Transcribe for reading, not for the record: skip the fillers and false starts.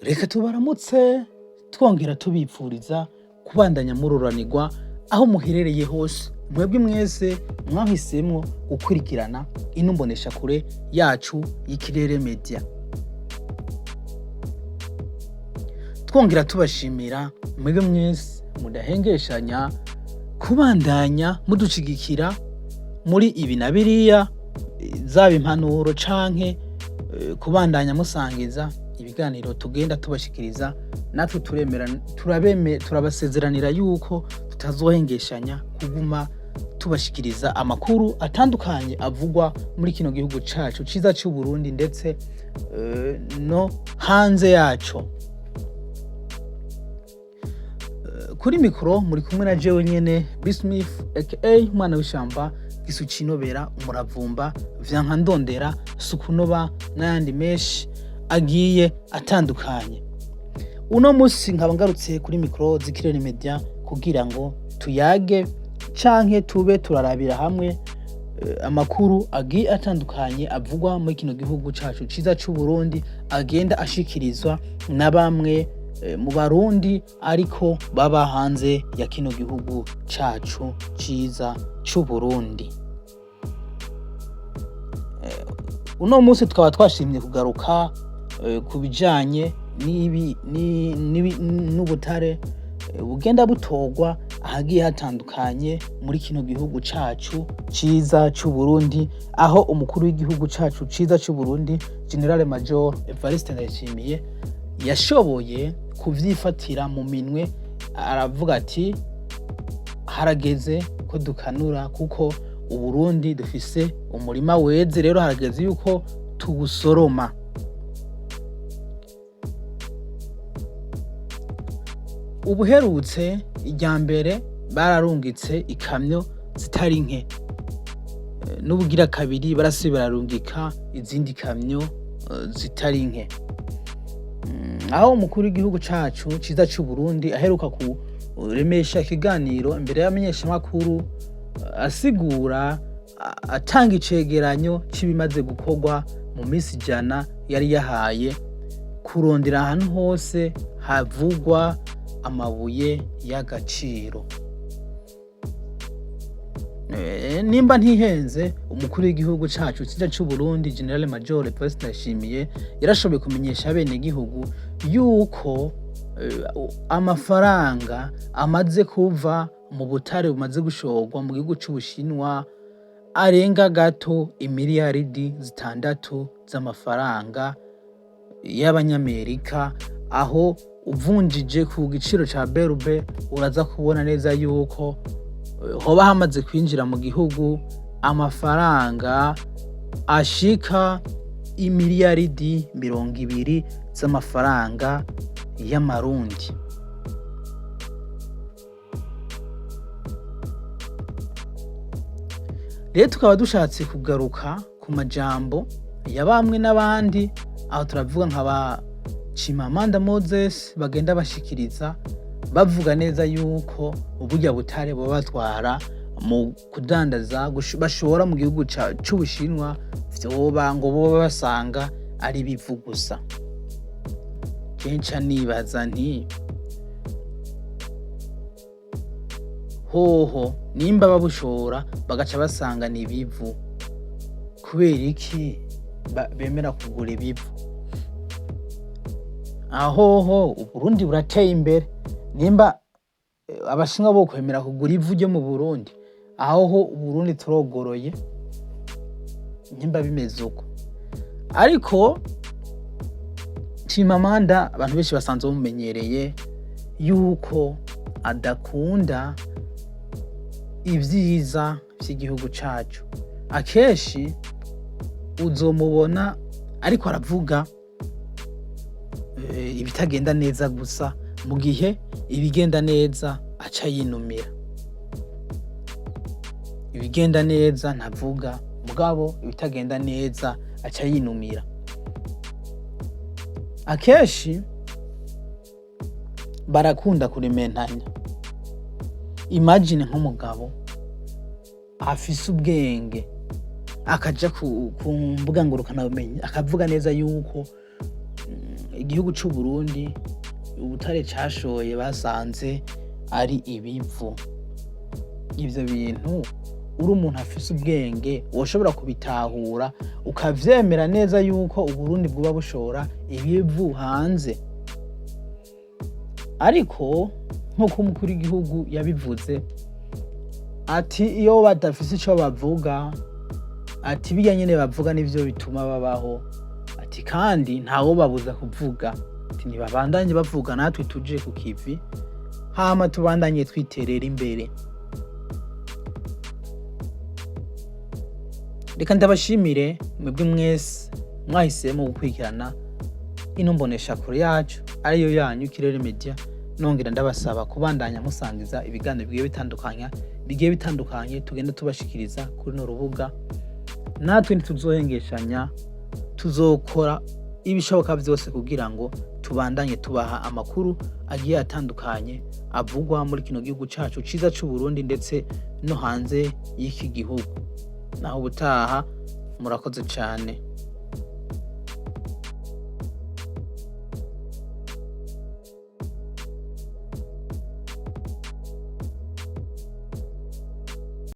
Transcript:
Reka tubaramutse twongera tubipfuriza kubandanya mururanirwa aho muherereye hose, mwebwe mwese mwahisemwo gukurikirana ino mboneshakure yacu y'Ikirere Media. Twongera tubashimira mwebwe mwese mudahengeshanya kubandanya mudushigikira muri ibi na biriya, zaba impanuro canke kubandanya musangiza ibiganiro tugenda tubashikiriza. Natwe turemera, turabasezeranira yuko tutazohengeshanya kuguma tubashikiriza amakuru atandukanye avugwa muri kino gihugu cacu ciza c'u Burundi, ndetse no hanze yaco. Kuri mikoro muri kumwe na jewe nyene Bismith aka umwana w'ishamba, gisu cinobera umuravumba, vyanka ndondera sukunoba n'ayandi menshi agiye atandukanye. Uno musi nkaba ngarutse kuri mikoro z'Ikirere Media kugira ngo tuyage canke tube turarabira hamwe amakuru agiye atandukanye avugwa muri kino gihugu cacu ciza c'u Burundi, agenda ashikirizwa na bamwe mu Barundi ariko baba hanze ya kino gihugu cacu ciza c'u Burundi. Uno munsi tukaba twashimye kugaruka ku bijanye n'ubutare bugenda butorwa ahagiye hatandukanye muri kino gihugu cacu ciza c'u Burundi, aho umukuru w'igihugu cacu ciza c'u Burundi, General Major Evariste Ndayishimiye, yashoboye kuvyifatira mu minwe, aravuga ati: "Harageze ko dukanura, kuko Uburundi dufise umurima weze, rero harageze yuko tuwusoroma." Ubuherutse irya mbere bararungitse ikamyo zitari nke, n'ubugira kabiri barasubiye bararungika izindi kamyo zitari nke. Aho umukuru w'igihugu cacu ciza c'u Burundi aheruka kuremesha ikiganiro imbere y'abamenyeshamakuru, asigura, atanga icegeranyo c'ibimaze gukorwa mu misi 100 yari yahaye kurondera ahantu hose havugwa amabuye y'agaciro. Nimba ntihenze, umukuru w'igihugu cacu ciza c'u Burundi, General Major Evariste Ndayishimiye, yarashoboye kumenyesha abenegihugu yuko amafaranga amaze kuva mu butare bumaze gushorwa mu gihugu c'Ubushinwa arenga gato imiliyaridi 6 z'amafaranga y'abanyamerika, aho uvunjije ku giciro ca berube uraza kubona neza yuko hoba hamaze kwinjira mu gihugu amafaranga ashika imiliyaridi 20 z'amafaranga y'amarundi. Rero tukaba dushatse kugaruka ku majambo ya bamwe n'abandi, aho turavuga nka ba Chimamanda Moses, bagenda bashikiriza bavuga neza yuko uburya butare boba batwara mu kudandaza bashora mu gihugu c'Ubushinwa vyoba ngo boba basanga ari ibivu gusa. Kenshi nibaza nti: "Hoho nimba babushora bagaca basanga ni ibivu, kubera iki bemera kugura ibivu?" Ahoho Uburundi burateye imbere. Nimba Abashinwa bokwemera kugura ivu ryo mu Burundi, ahoho Uburundi turogoroye nimba bimeze uko. Ariko Chimamanda abantu benshi basanzwe bamumenyereye yuko adakunda ivyiza vy'igihugu cacu. Akenshi uzomubona ariko aravuga ibitagenda neza gusa, mu gihe ibigenda neza aca yinumira. Ibigenda neza ntavuga, mugabo ibitagenda neza aca yinumira. Akenshi barakunda kurementanya. Imagine nk'umugabo afise ubwenge akaja ku mbuga ngurukanabumenyi akavuga neza yuko Igihugu c'u Burundi ubutare cashoye basanze ari ibivu. Ivyo bintu uri umuntu afise ubwenge woshobora kubitahura, ukavyemera neza yuko Uburundi bwoba bushora ibivu hanze. Ariko nk'uko umukuru w'igihugu yabivuze, ati iyo badafise ico bavuga, ati birya nyene bavuga nivyo bituma babaho, ati kandi ntawobabuza kuvuga, ati ntibabandanye bavuga, natwe tuje ku kivi, hama tubandanye twiterera imbere. Reka ndabashimire mwebwe mwese mwahisemo gukurikirana ino mboneshakure yacu ariyo yanyu Kirere Media, nongera ndabasaba kubandanya musangiza ibiganiro bigiye bitandukanye tugenda tubashikiriza kuri no rubuga. Natwe ntituzohengeshanya, tuzokora ibishoboka byose kugira ngo tubandanye tubaha amakuru agiye atandukanye avugwa muri kino gihugu cacu ciza c'u Burundi ndetse no hanze y'iki gihugu. Naho ubutaha, murakoze cane.